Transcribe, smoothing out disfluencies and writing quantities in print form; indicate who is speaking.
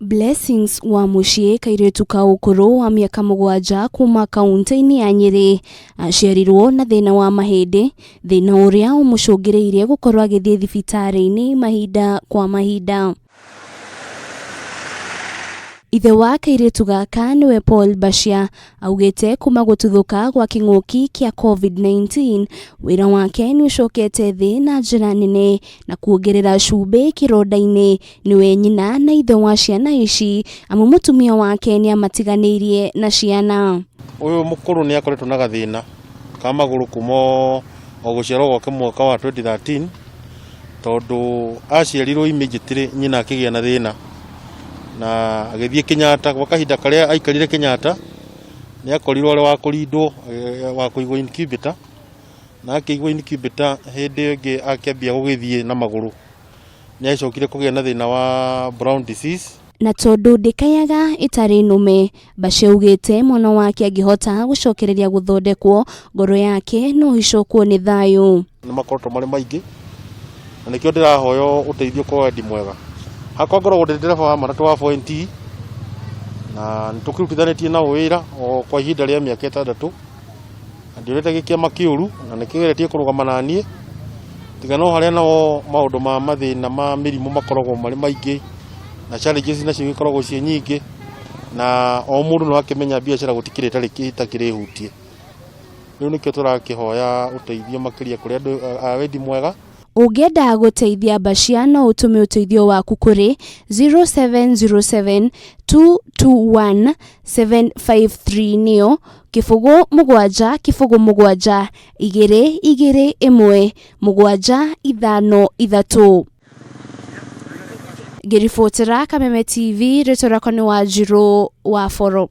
Speaker 1: Blessings wa mũciĩ kairĩtu ka ũkũrũ wa mĩaka 7 kuma kaũntĩ-inĩ ya Nyĩrĩ aciarirwo na thĩna wa mahĩndĩ, thĩna ũrĩa ũmũcũngĩrĩirie gũkorwo agĩthiĩ thibitarĩ-inĩ mahinda kwa mahinda. Ithe wa kairĩtu gaka nĩwe Paul Bashia augĩte kuma gũtuthũka gwa kĩng'ũki kĩa COVID-19 wĩra wake nĩ ũcokete thĩ na njĩra nene na kuongerera cumbĩ kĩronda-inĩ nĩwe nyina na ithe wa ciana ici amu mũtumia wake nĩ amatiganĩirie na ciana.
Speaker 2: Ũyũ mũkũrũ nĩ akoretwo na gathĩna ka magũrũ kuma o gũciarwo gwake mwaka wa 2013 tondũ aciarirwo immediately nyina akĩgĩa na thĩna na agĩthiĩ Kenyatta gwa kahinda karĩa aikarire Kenyatta nĩ akorirwo arĩ wa kũrindwo wa kũigwo incubator na akĩigwo incubator hĩndĩ ĩyo ĩngĩ akĩambia gũgĩthiĩ na magũrũ nĩ acokire kũgĩa na thĩna wa brown disease.
Speaker 1: Na tondũ ndĩkayaga ĩtarĩ nũme, Bashir augĩte mwana wake angĩhota gũcokereria gũthondekwo, ngoro yake no ĩcokwo nĩ thayũ.
Speaker 2: Nĩ makoretwo marĩ maingĩ na nĩkĩo ndĩrahoya ũteithio kwa wendi mwega. Hakwa ngoragwo ndĩ ndereba wa matatũ wa 4NT na nĩ tũkĩrutithanĩtie nao wĩra o kwa ihinda rĩa mĩaka 6 na ndionete gĩkĩama kĩũru na nĩ kĩgeretie kũrũgama na niĩ tiga no harĩa nao maũndũ ma mathĩna ma mĩrimũ makoragwo marĩ maingĩ na challenges nacio ikoragwo ciĩ nyingĩ na o mũndũ no akĩmenya biacara gũtikĩrĩ ĩtakĩrĩ hutie. Rĩu nĩkĩo tũrakĩhoya ũteithio makĩria kũrĩ andũ a wendi mwega.
Speaker 1: Ũngĩenda gũteithia Bashir no ũtũme ũteithio waku kũrĩ 0707 221 753 nĩyo 0 7 0 7 2 2 1 7 5 3. Ngĩribotera Kameme TV, rĩtwa rĩakwa nĩ Wanjirũ wa Boro.